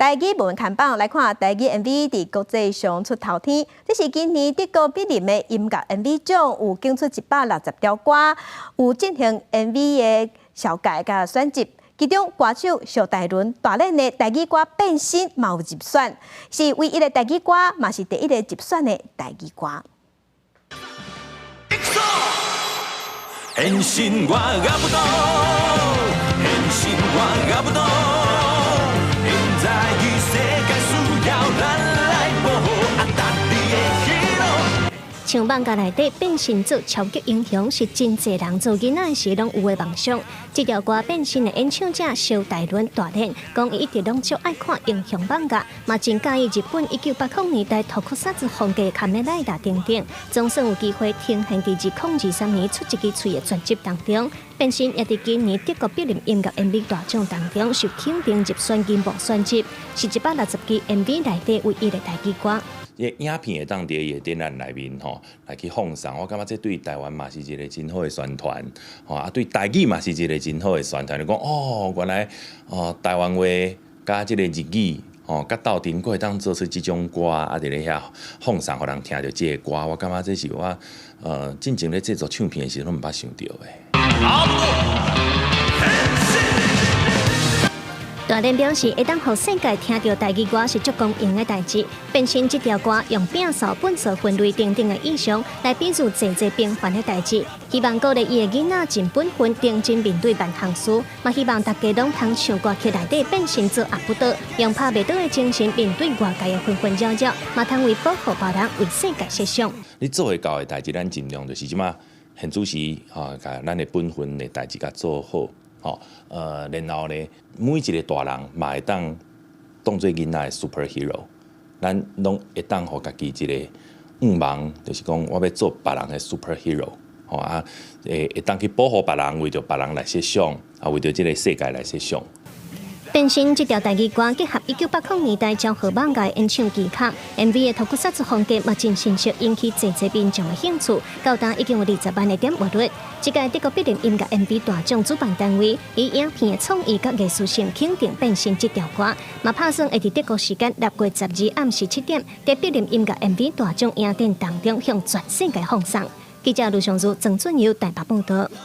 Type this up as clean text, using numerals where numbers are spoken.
台語無看榜來看台語 MV 佇國際上出頭天，這是今年德國柏林的音樂 MV 獎有揀出160條歌，有進行 MV 的紹介佮選擇。其中歌手蕭大倫大練的台語歌《變身》嘛有入選，是唯一的台語歌，嘛是第一个入選的台語歌。変身我阿不懂，変身我阿不懂，現在世界需要咱來保護阿達你的 hero。像艋舺內底變身做超級英雄，是真濟人做囡仔時攏有的夢想。這條歌變身的演唱者蕭大倫大練，講伊一直攏足愛看英雄艋舺，嘛真佮意日本1980年代特庫薩茲風格仮面ライダー等等，總算有機會呈現佇2023年出一支喙的專輯當中。變身也佇今年德國柏林音樂 MV 大獎當中受肯定入選銀幕選擇，是160支 MV 內底唯一的台語歌。這個影片會當佇伊的展覽內面吼來去放送，我感覺這對台灣嘛是一個真好的宣傳，吼啊對台語嘛是一個真好的宣傳。就講哦，原來哦台灣話佮這個日語吼佮鬥陣，閣會當做出這種歌，啊佇咧遐放送，予人聽著這个歌，我感覺這是我進前咧製作唱片的時陣攏毋捌想著的。大練表示，會當予世界聽著台語歌是足光榮的代誌。變身這條歌用摒掃、糞掃分類等等的意象來比喻濟濟平凡的代誌，希望鼓勵伊的囡仔盡本分，認真面對萬項事。嘛希望大家攏通唱歌曲內底變身做阿不倒，用拍袂倒的精神面對外界的紛紛擾擾，嘛通為保護別人，為世界設想。你做會到的代誌，咱盡量就是這馬現主時吼，共咱的本分的代誌共做好。吼，然後呢，每一個大人嘛會當當做囡仔的 superhero，咱攏會當予家己一個願望，就是講我欲做別人的 superhero，吼啊，會當去保護別人，為著別人來設想，啊，為著這個世界來設想。變身這條台語歌結合1980年代昭和艋舺演唱技巧，MV 的特庫薩茲風格嘛真新鮮，引起濟濟民眾的興趣。到今已經有20萬的點閱率。這屆德國柏林音樂 MV 大獎主辦單位以影片的創意佮藝術性肯定變身這條歌，嘛拍算會佇德國時間6月12暗時7點，佇柏林音樂 MV 大獎影展當中向全世界放送。記者盧尚如、曾俊佑台北報道。